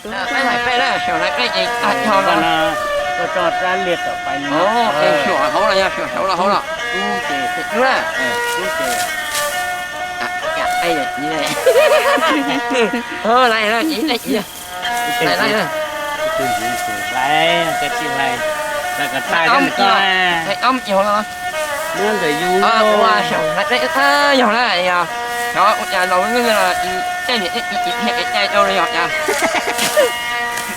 Tus tab lais plej na, xyaum lais plej ces tag nrho no. Koj tso rab liag kom pais li no. Xyaum hauv los yog xyaum saud los hauv los? Kub ces, kub na. Lais, lais, lais, lais, lais. Tus ntxiv hlais, koj tsis hlais, hlais kom tag koj ntawm koj. Hlais ob ces hauv los? Muab ntawm yus. Ua xyaum hlais plej, yog na, yog. Xyov ua cas laus neej no caij niam caij txiv tsis qhia kev cai rau li os cas.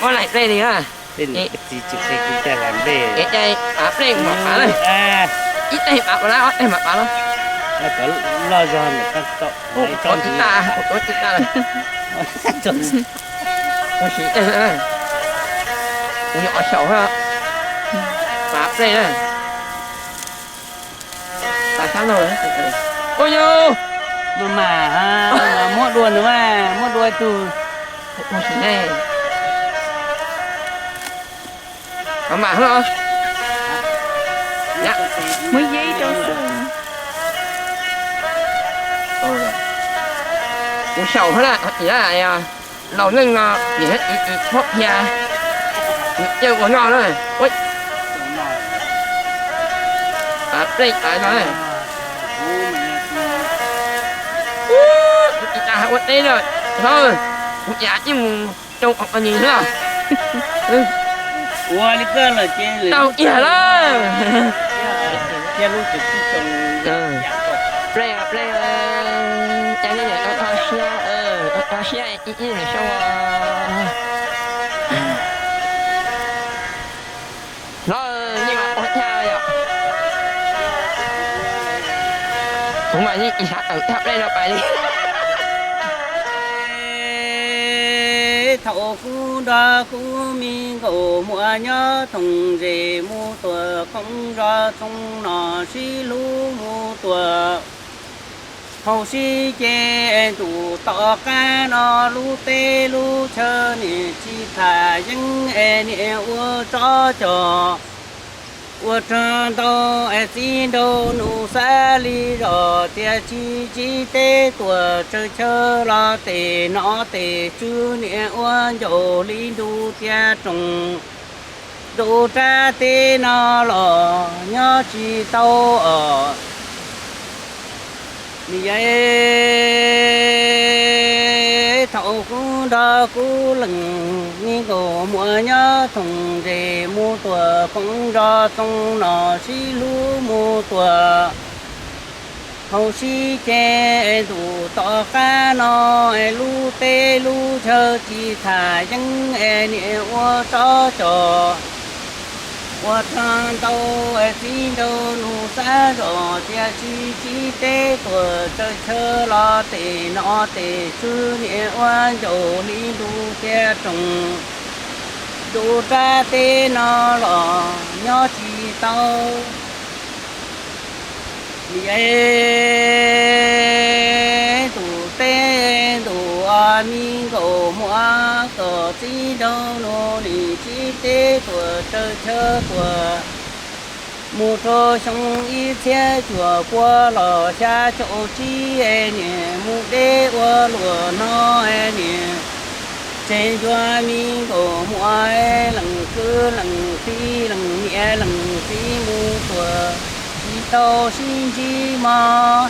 Muab hlais plej li na. Tej niam tej txiv tsis qhia kev cai hlais plej. Kev cai pav plej mas pav na. Ib teg pav pav na, ob teg mas pav na. Loj zog ntawm koj tau. Ua tsis tas, ua tsis tas lawm. Ua siv teg na. Kuv nyuam qhuav xyaum pav plej na. Ua yus, mas mas, muab dua nws mas, muab dua tus. Mas mas, muab yeeb rau xwb. Kuv xyaum na, laus neej no niam thiab txiv tsis txhob qhia, tsis caw ua noj na. Pav plej pav no. Kuv tsis tas ua teb na, kuv cia li mus rau qhov nis na. Ua li koj lawm ces tau iag lawm. Plej, plej, cas nej niam tau tho siab, tho siab ib ib nws xyoo. Hnov yeej mas quaj thiab yom. Kuv mas yeej tsis xav tawm thaj plej no pais li. Thaum kuv nrog kuv me nkauj muam nyob Thoom Zes mus tuaj Koob Zos Txoov no sib hlub mus tuaj. Thaum sib ceg ntuj tom qab no lub teb lub chaw niam tsis tham yeeb es niam ua tsov cog. Ua rog ntau es txiv nraug nus xav li zos tias tsis tsis teb tuaj tsawg chaw los tes no tes tswv niam ua ncaus li ntuj tias roos. Ntuj rab teb no los nyob tsis tau os. Nws yog thaum kuv nrog kuv leej me nkauj muam nyob Thoom Zes mus tuaj Koob Zos Txoov no sib hlub mus tuaj. Thaum sib ceg ntuj tom qab no lub teb lub chaw tsis tham yeeb es niam ua tsov cog. Ua rog ntau txiv nraug nus xav zos tias tsis tsis teb tuaj tsawg chaw los tes no tes tswv niam ua ncaus li ntuj tias roos. Ntuj rab teb no los nyob tsis tau. Ntuj teb ntuj me nkauj muam kom txiv nraug nus nim tsis teb tuaj tsawg chaw tuaj. Mus rau xyoo ib txhiab cuaj pua los xya caum tsib es niam mus deb ua luam no es niam tseg ncua me nkauj muam leej kwv leej tij leej niam leej txiv mus tuaj tsis tau sib ntsib mog.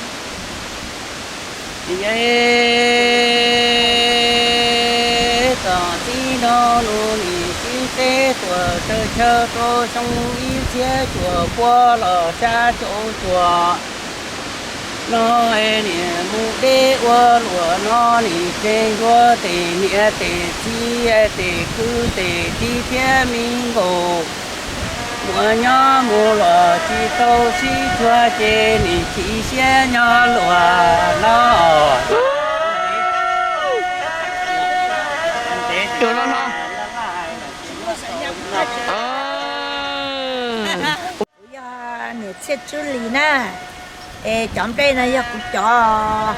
Kom txiv nraug nus nim tsis teb tuaj tsawg chaw rau xyoo ib txhiab cuaj pua los xya caum cuaj no es niam mus deb ua luam no nim tseg ncua tes niam tes txiv tes kwv tes tij thiab me nkauj muam nyob mus los tsis tau sib tshua ces nim chim siab nyob luam no. Kuv yog niam Txhiaj Tswb Lis na, es cov nplej no yog kuv cov.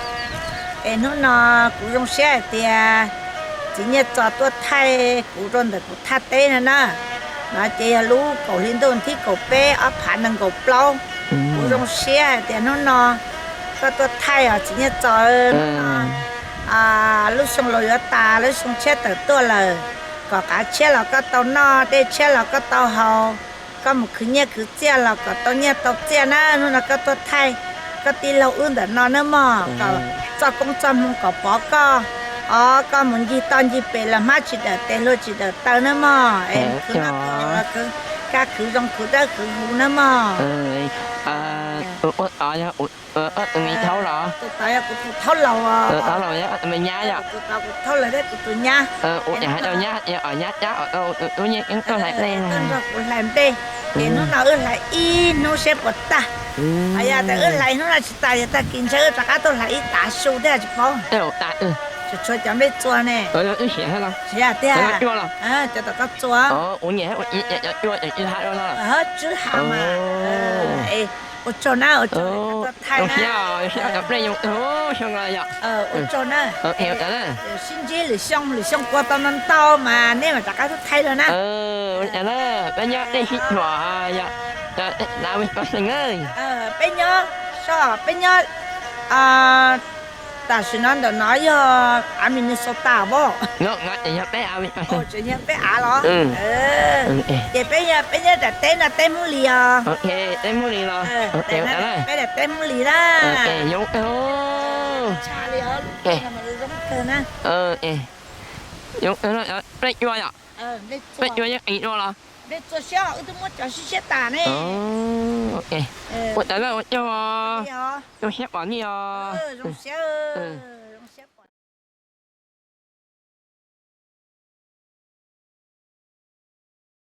Es hnub no kuv zoo siab hais tias txiv Nyiaj Txos tuaj thaij kuv rau ntawm kuv thaj teb no na. No ces yog lub kaum hli ntuj thib kaum peb ob phav nees nkaum plaub. Kuv zoo siab hais tias hnub no koj tuaj thaij os txiv Nyiaj Txos. Hnub no lub xyoo laus yuav tas lub xyoo tshiab tawm tuaj lawm. Kom qav tshiab los koj tau noj, dej tshiab los koj tau haus, koj mus khwv nyiaj khwv txiaj los kom tau nyiaj tau txiaj na. Hnub no koj tuaj thaij koj tij laug wb ntawm no nawb mog, kom txoj koob txoj hmoo kom pov koj. Os, koj mus ncig toj ncig pem los hmab tsis dawm tes, hlua tsis dawm taw nawb mog. Es khwv noj khwv haus los khwv, koj khwv zoo khwv dawb khwv huv nawb mog. Tus tod yog tus me thaub los? Tus tod yog kuv tus thaub laus os. Tus tod los yog tus me nyab yom? Tus tod kuv thaub laus thiab kuv tus nyab. Ua cas hais rau nyab, nyab nyab tuaj hlais nplej no? Tuaj nrog kuv hlais nplej. Ces hnub no wb hlais ib hnub seb puas tag. Yog tias wb hlais hnub no tsis tas, yog tag kis ntshe wb rov qab tuaj hlais ib tav su thiab tsis paub. Tsuas tshuav cov nplej txua ne. Siav tiag. Cov tom koj txua. Tswb ha mas. Ua tsaug na, ua tsaug na. Ua tsaug na. Sib ntsib lwm xyoo, lwm xyoo kuv tau no ntau mas nej mam rov qab tuaj thaij los na. Peb nyob, peb nyob, so, peb nyob tam sim no ntawm no yog av Minnesota os. Tseem yog peb av los? Ces peb, peb nyob daim teb no teb Hmoob Lis os. Peb daim teb Hmoob Lis na. Zoo kawg na. Peb cua yog qis dua los? Peb txua siab, wb twb muab cov siab siab tas ne. Ua tas ua cua, cua siab pom nij os. Zoo siab.